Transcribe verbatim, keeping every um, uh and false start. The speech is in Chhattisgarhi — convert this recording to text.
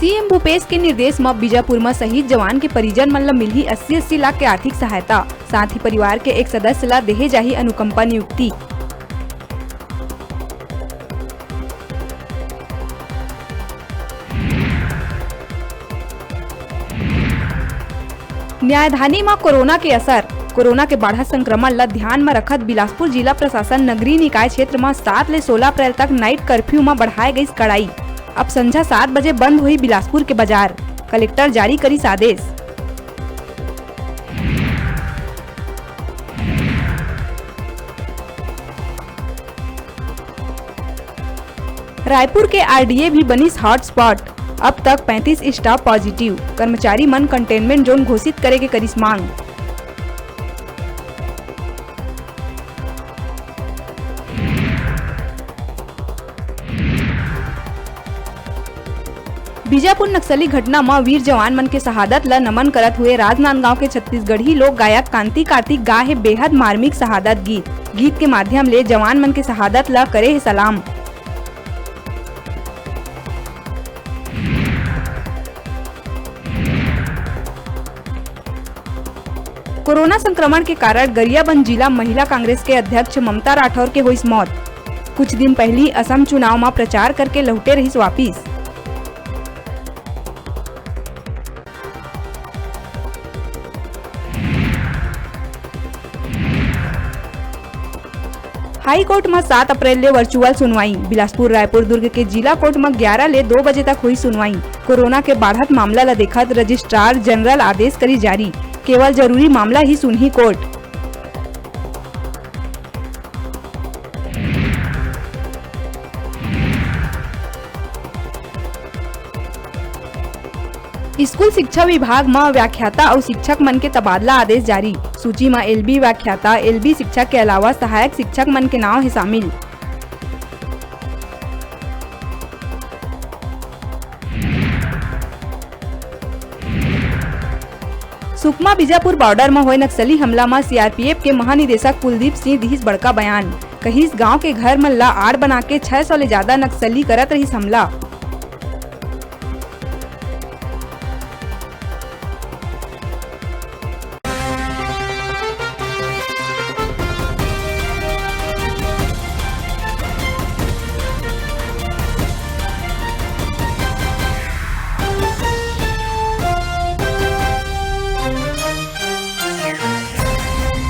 सीएम भूपेश के निर्देश म बीजापुर म शहीद जवान के परिजन मन ल मिलही अस्सी अस्सी लाख के आर्थिक सहायता, साथ ही परिवार के एक सदस्य ल देहे जाही अनुकंपा नियुक्ति। न्यायधानी म कोरोना के असर। कोरोना के बाढ़त संक्रमण ल ध्यान म रखत बिलासपुर जिला प्रशासन नगरीय निकाय क्षेत्र म सात ले सोलह अप्रैल तक नाइट कर्फ्यू म बढ़ाए गइस कड़ाई। अब संझा सात बजे बंद होही बिलासपुर के बाजार, कलेक्टर जारी करिस आदेश। रायपुर के आरडीए भी बनिस हॉटस्पॉट, अब तक पैंतीस स्टाफ पॉजिटिव, कर्मचारी मन कंटेनमेंट जोन घोषित करे के करिस मांग। बीजापुर नक्सली घटना म वीर जवान मन के शहादत ल नमन करत हुए राजनांदगांव के छत्तीसगढ़ी लोक गायक कांति कार्तिक गा हे बेहद मार्मिक शहादत गीत। गीत के माध्यम ले जवान मन के शहादत ल करे हे सलाम। कोरोना संक्रमण के कारण गरियाबंद जिला महिला कांग्रेस के अध्यक्ष ममता राठौर के होइस मौत। कुछ दिन पहिली असम चुनाव म प्रचार करके लहुटे रहिस वापिस। हाई कोर्ट म सात अप्रैल ले वर्चुअल सुनवाई। बिलासपुर, रायपुर, दुर्ग के जिला कोर्ट म ग्यारह ले दो बजे तक होई सुनवाई। कोरोना के बाढ़त मामला ल देखत रजिस्ट्रार जनरल आदेश करी जारी, केवल जरूरी मामला ही सुनही कोर्ट। स्कूल शिक्षा विभाग म व्याख्याता अउ शिक्षक मन के तबादला आदेश जारी। सूची म एलबी व्याख्याता, एलबी शिक्षक के अलावा सहायक शिक्षक मन के नाव हे शामिल। सुकमा बीजापुर बॉर्डर म होए नक्सली हमला म सीआरपीएफ के महानिदेशक कुलदीप सिंह दिहिस बड़का बयान। कहिस, गांव के घर मन ला आड़ बना के छह सौ ले जादा नक्सली करत रहिस हमला।